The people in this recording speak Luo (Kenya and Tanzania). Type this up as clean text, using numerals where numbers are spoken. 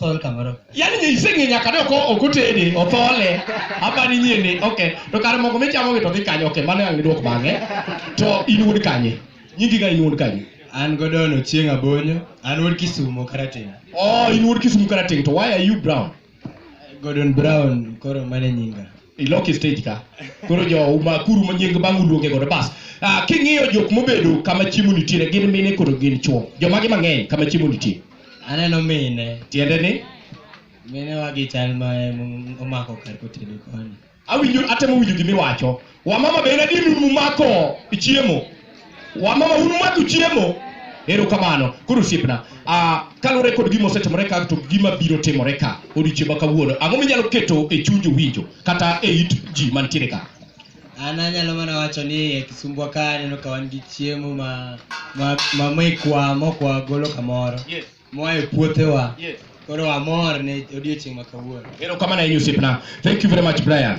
Othol kamoro. Yaani nye iseng'e nyaka ne ok ok otede, othole. Apani nyiene, okay. To kare moko michamo gi to dhi kanye, okay, mano ang' iduok bang'e. To in wuod kanye? Nyingi ga in wuod kanye? An Godon Ochieng' Abonyo, an wuod Kisumo Karateng'. Oh, in wuod Kisumu Karateng', to why are you brown? Gordon Brown, koro mano e nyinga. Iloki stage ka. Koro jo makuru ma nying bang' uluonge godo bas. Ah, king'iyo jok mobedo kama chiemo nitiere gin mine kod gin chuo. Jomage mang'eny kama chiemo nitie. Aneno mine. Tiende ni Mine wa gi chal ma em omako kar kotedo koni. Awinjo atemo winjo gima iwacho. Wamama be en adier ni un mumako chiemo. Wamama un umako chiemo. Erokamano. Koro osiepna, ah, kaluwore kod gima osetimore ka to gima biro timore ka odiochieng' ma kawuono, ang'o minyalo keto e chuny jowinjo kata e it ji mantiere ka? An anyalo mana wacho ni e Kisumbwa ka aneno ka wan gi chiemo ma ma ma mekwa mok wagolo kamoro. Yes. Moa e puothewa. Yes. Koro amor ne odiochieng' ma kawuono. Erokamano ahinya osiepna. Thank you very much Brian.